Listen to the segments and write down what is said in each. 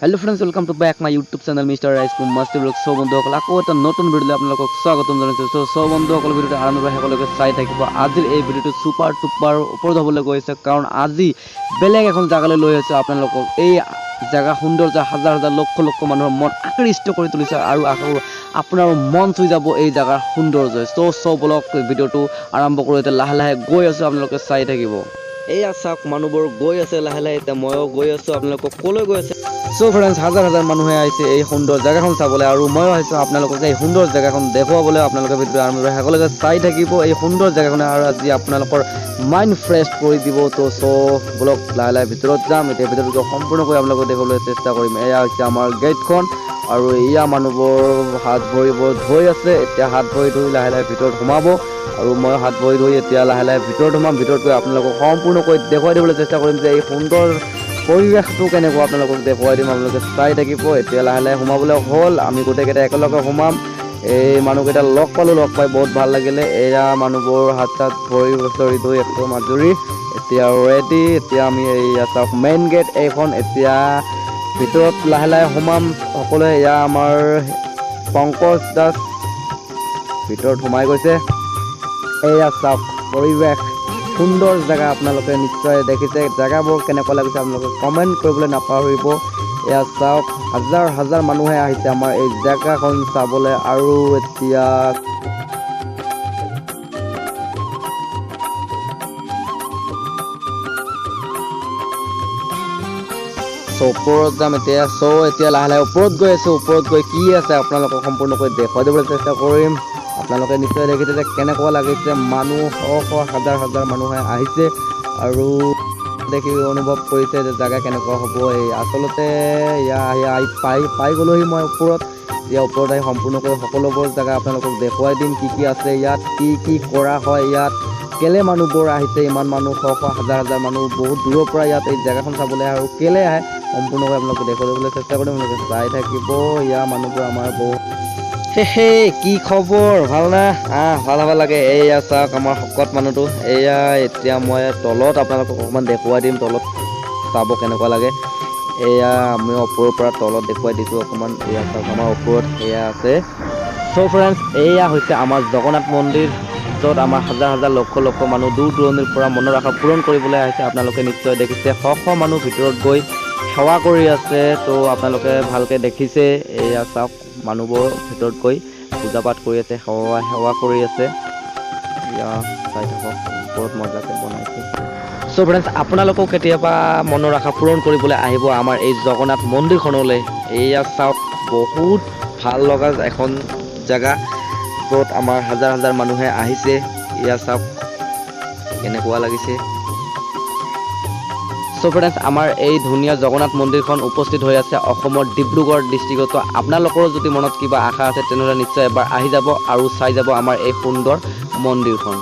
Hello friends, welcome to back my YouTube channel Mister rice Masti blog. চ' বন্ধুসকল, আকৌ এটা নতুন ভিডিঅ'লৈ আপোনালোকক স্বাগতম জনাইছোঁ। চ' বন্ধুসকল, ভিডিঅ'টো আৰম্ভ পৰা সকলোকে চাই থাকিব। আজিৰ এই ভিডিঅ'টো ছুপাৰ টুপাৰ ওপৰত হ'বলৈ গৈ আছে, কাৰণ আজি বেলেগ এখন জেগালৈ লৈ আহিছোঁ আপোনালোকক। এই জেগা সৌন্দৰ্য হাজাৰ হাজাৰ লক্ষ লক্ষ মানুহৰ মন আকৃষ্ট কৰি তুলিছে আৰু আকৌ আপোনাৰ মন চুই যাব এই জেগাৰ সৌন্দৰ্যই। চ' বলক, ভিডিঅ'টো আৰম্ভ কৰোঁ। এতিয়া লাহে লাহে গৈ আছোঁ, আপোনালোকে চাই থাকিব। এয়া চাওক, মানুহবোৰ গৈ আছে লাহে লাহে। এতিয়া ময়ো গৈ আছোঁ। আপোনালোকক ক'লৈ গৈ আছে? চ' ফ্ৰেণ্ডছ, হাজাৰ হাজাৰ মানুহে আহিছে এই সুন্দৰ জেগাখন চাবলৈ আৰু ময়ো আহিছোঁ আপোনালোকক এই সুন্দৰ জেগাখন দেখুৱাবলৈ। আপোনালোকে ভিডিঅ' আৰম্ভ কৰি সকলোকে চাই থাকিব এই সুন্দৰ জেগাখনে আৰু আজি আপোনালোকৰ মাইণ্ড ফ্ৰেছ কৰি দিব। তো চ' বলক, লাহে লাহে ভিতৰত যাম। এতিয়া ভিতৰত গৈ সম্পূৰ্ণকৈ আপোনালোকক দেখুৱাবলৈ চেষ্টা কৰিম। এয়া হৈছে আমাৰ গেটখন আৰু এয়া মানুহবোৰ হাত ভৰিবোৰ ধুই আছে। এতিয়া হাত ভৰি ধুই লাহে লাহে ভিতৰত সোমাব আৰু মই হাত ভৰি ধুই এতিয়া লাহে লাহে ভিতৰত সোমাম। ভিতৰত গৈ আপোনালোকক সম্পূৰ্ণকৈ দেখুৱাই দিবলৈ চেষ্টা কৰিম যে এই সুন্দৰ পৰিৱেশটো কেনেকুৱা, আপোনালোকক দেখুৱাই দিম। আপোনালোকে চাই থাকিব। এতিয়া লাহে লাহে সোমাবলৈ হ'ল, আমি গোটেইকেইটা একেলগে সোমাম। এই মানুহকেইটা লগ পালোঁ, লগ পাই বহুত ভাল লাগিলে। এয়া মানুহবোৰ হাত চাত ভৰি চৰি ধুই একদম আজৰি, এতিয়া ৰেডি। এতিয়া আমি এইয়া চাওক, মেইন গেট এইখন। এতিয়া ভিতৰত লাহে লাহে সোমাম সকলোৱে। এয়া আমাৰ পংকজ দাস ভিতৰত সোমাই গৈছে। এয়া চাওক পৰিৱেশ, সুন্দৰ জেগা, আপোনালোকে নিশ্চয় দেখিছে। জেগাবোৰ কেনেকুৱা লাগিছে আপোনালোকে কমেণ্ট কৰিবলৈ নাপাহৰিব। এয়া চাওক, হাজাৰ হাজাৰ মানুহে আহিছে আমাৰ এই জেগাখন চাবলৈ। আৰু এতিয়া চ' ওপৰত যাম এতিয়া। চ' এতিয়া লাহে লাহে ওপৰত গৈ আছোঁ। ওপৰত গৈ কি আছে আপোনালোকক সম্পূৰ্ণকৈ দেখুৱাই দিবলৈ চেষ্টা কৰিম। আপোনালোকে নিশ্চয় দেখিছে যে কেনেকুৱা লাগিছে। মানুহ শ শ হাজাৰ হাজাৰ মানুহে আহিছে আৰু দেখি অনুভৱ কৰিছে যে জেগা কেনেকুৱা হ'ব। এই আচলতে ইয়াৰ আহি আহি পাই পাই গ'লোহি মই ওপৰত। এতিয়া ওপৰত আহি সম্পূৰ্ণকৈ সকলোবোৰ জেগা আপোনালোকক দেখুৱাই দিম, কি কি আছে ইয়াত, কি কি কৰা হয় ইয়াত, কেলে মানুহবোৰ আহিছে, ইমান মানুহ, শ শ হাজাৰ হাজাৰ মানুহ বহুত দূৰৰ পৰা ইয়াত এই জেগাখন চাবলৈ আহে আৰু কেলে আহে সম্পূৰ্ণকৈ আপোনালোকে দেখুৱাই দিবলৈ চেষ্টা কৰিম। আপোনালোকে চাই থাকিব। ইয়াৰ মানুহবোৰ আমাৰ বহুত হে, কি খবৰ, ভাল না? ভাল হ'ব লাগে। এয়া চাওক আমাৰ শকত মানুহটো। এয়া এতিয়া মই তলত আপোনালোকক অকণমান দেখুৱাই দিম, তলত চাব কেনেকুৱা লাগে। এয়া আমি ওপৰৰ পৰা তলত দেখুৱাই দিছোঁ অকণমান। এয়া চাওক, আমাৰ ওপৰত এয়া আছে। চ' ফ্ৰেণ্ডছ, এয়া হৈছে আমাৰ জগন্নাথ মন্দিৰ, য'ত আমাৰ হাজাৰ হাজাৰ লক্ষ লক্ষ মানুহ দূৰ দূৰণিৰ পৰা মনৰ আশা পূৰণ কৰিবলৈ আহিছে। আপোনালোকে নিশ্চয় দেখিছে শ শ মানুহ ভিতৰত গৈ সেৱা কৰি আছে। তো আপোনালোকে ভালকৈ দেখিছে। এয়া চাওক, মানুহবোৰ ভিতৰত গৈ পূজা পাঠ কৰি আছে, সেৱা সেৱা কৰি আছে। এয়া চাই থাকক, ওপৰত মজাকৈ বনাইছে। চ' ফ্ৰেণ্ডছ, আপোনালোকেও কেতিয়াবা মনৰ আশা পূৰণ কৰিবলৈ আহিব আমাৰ এই জগন্নাথ মন্দিৰখনলৈ। এয়া চাওক, বহুত ভাল লগা এখন জেগা, য'ত আমাৰ হাজাৰ হাজাৰ মানুহে আহিছে। এয়া চাওক কেনেকুৱা লাগিছে। চ' ফ্ৰেণ্ডছ, আমাৰ এই ধুনীয়া জগন্নাথ মন্দিৰখন উপস্থিত হৈ আছে অসমৰ ডিব্ৰুগড় ডিষ্ট্ৰিক্টত। আপোনালোকৰো যদি মনত কিবা আশা আছে, তেনেহ'লে নিশ্চয় এবাৰ আহি যাব আৰু চাই যাব আমাৰ এই সুন্দৰ মন্দিৰখন।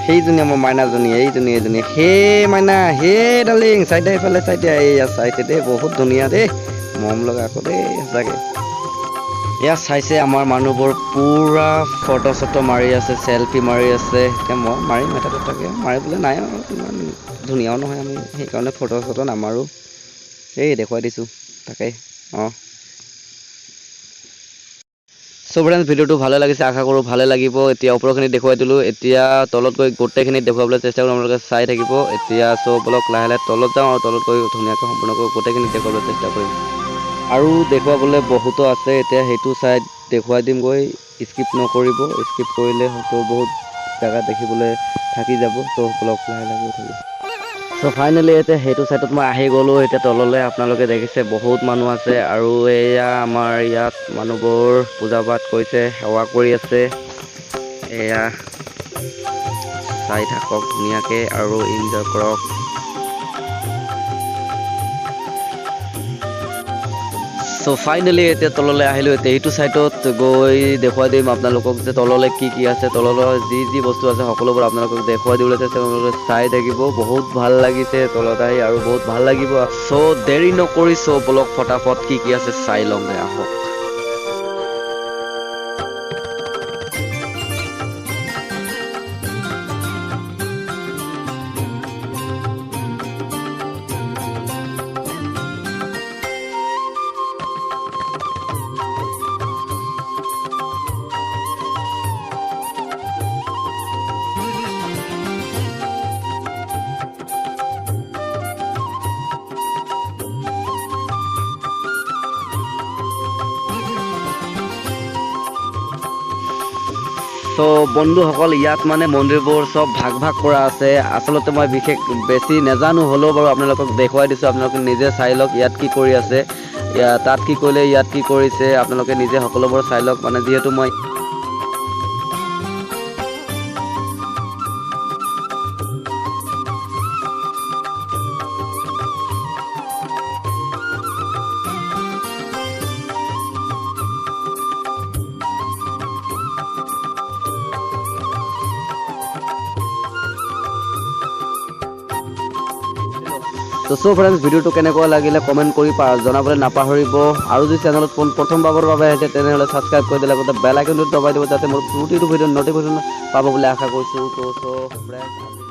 সেইজনী আমাৰ মাইনাজনী, এইজনী এইজনী। হে মাইনা, হে ডালিং, চাই দে এইফালে চাই দিয়া। এইয়া চাইছে দেই, বহুত ধুনীয়া দেই, মৰম লগা আকৌ দেই সঁচাকৈ। এয়া চাইছে, আমাৰ মানুহবোৰ পূৰা ফটো চটো মাৰি আছে, চেলফি মাৰি আছে। এতিয়া মই মাৰিম এটা দুটাকে, মাৰিবলৈ নাই আৰু ইমান ধুনীয়াও নহয় আমি, সেইকাৰণে ফটো চটো নামাৰোঁ। এই দেখুৱাই দিছোঁ তাকে। অঁ, চ' ফ্ৰেণ্ডছ, ভিডিঅ'টো ভালে লাগিছে, আশা কৰোঁ ভালে লাগিব। এতিয়া ওপৰখিনি দেখুৱাই দিলোঁ, এতিয়া তলত গৈ গোটেইখিনি দেখুৱাবলৈ চেষ্টা কৰিম, আপোনালোকে চাই থাকিব। এতিয়া চ' বলক, লাহে লাহে তলত যাওঁ আৰু তলত গৈ ধুনীয়াকৈ সম্পূৰ্ণকৈ গোটেইখিনি দেখুৱাবলৈ চেষ্টা কৰিম। আৰু দেখুৱাবলৈ বহুতো আছে, এতিয়া সেইটো ছাইড দেখুৱাই দিমগৈ। স্কিপ নকৰিব, স্কিপ কৰিলে হয়তো বহুত জেগা দেখিবলৈ থাকি যাব। চ' বলক, লাহে লাহে গৈ থাকিব। চ' ফাইনেলি এতিয়া সেইটো ছাইডত মই আহি গ'লোঁ। এতিয়া তললৈ আপোনালোকে দেখিছে বহুত মানুহ আছে আৰু এয়া আমাৰ ইয়াত মানুহবোৰ পূজা পাঠ কৰিছে, সেৱা কৰি আছে। এয়া চাই থাকক ধুনীয়াকৈ আৰু এনজয় কৰক। চ' চ' ফাইনেলি এতিয়া তললৈ আহিলোঁ। এতিয়া এইটো ছাইডত গৈ দেখুৱাই দিম আপোনালোকক যে তললৈ কি কি আছে। তললৈ যি যি বস্তু আছে সকলোবোৰ আপোনালোকক দেখুৱাই দিবলৈ চেষ্টা কৰিম। আপোনালোকে চাই থাকিব, বহুত ভাল লাগিছে তলত আহি আৰু বহুত ভাল লাগিব। চ' দেৰি নকৰি চ' বলক ফটাফট কি কি আছে চাই লওঁগে আহক। চ' বন্ধুসকল, ইয়াত মানে মন্দিৰবোৰ চব ভাগ ভাগ কৰা আছে। আচলতে মই বিশেষ বেছি নাজানো, হ'লেও বাৰু আপোনালোকক দেখুৱাই দিছোঁ, আপোনালোকে নিজে চাই লওক ইয়াত কি কৰি আছে, তাত কি কৰিলে, ইয়াত কি কৰিছে, আপোনালোকে নিজে সকলোবোৰ চাই লওক। মানে যিহেতু মই তো চ' ফ্ৰেণ্ডছ, ভিডিঅ'টো কেনেকুৱা লাগিলে কমেণ্ট কৰি জনাবলৈ নাপাহৰিব। আৰু যদি চেনেলত পোন প্ৰথমবাৰৰ বাবে আহিছে তেনেহ'লে ছাবস্ক্ৰাইব কৰি দিলে লগতে বেল আইকনটো দবাই দিব, যাতে মোৰ প্ৰতিটো ভিডিঅ'ৰ ন'টিফিকেশ্যন পাব বুলি আশা কৰিছোঁ। তো চ' ফ্ৰেণ্ডছ।